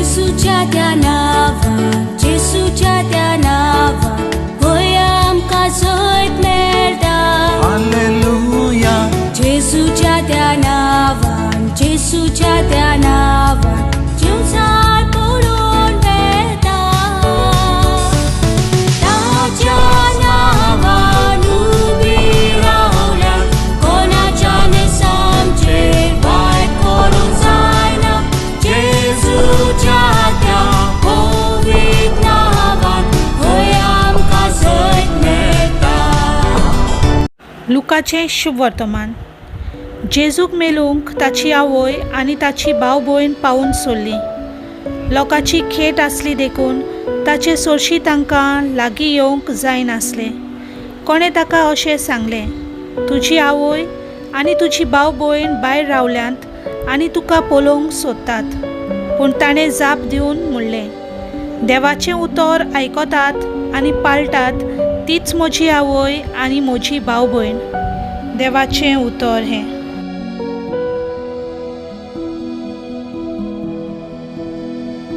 जेसूच्या त्या नांवान, जेसूच्या त्या नांवान, होय आमकां जैत मेळटा. हालेलुया. जेसूच्या त्या नांवान, जेसूच्या त्या नांवान, जिवसार पडून वेता. ताच्या नांवान उबी रावल्यार कोणाच्यान आमचेर वायट करूंक जायना. जेजूच्या त्या पवित्र नांवान होय आमकां जैत मेळटा. लुकाचें शुभ वर्तमान. जेजूक मेलूंक ताची आवय आनी ताची भाव भयण पावून सोडली. लोकांची खेट आसली देखून ताचे सरशी तांकां लागीं येवंक जायनासलें. कोणें ताका अशें सांगलें, तुजी आवय आनी तुजी भाव भयण भायर रावल्यांत आनी तुका पळोवंक सोदतात. पूण ताणें जाप दिवन म्हणलें, देवाचें उतर आयकतात आनी पाळटात तीच म्हजी आवय आनी म्हजी भाव भयण. देवाचें उतर हें.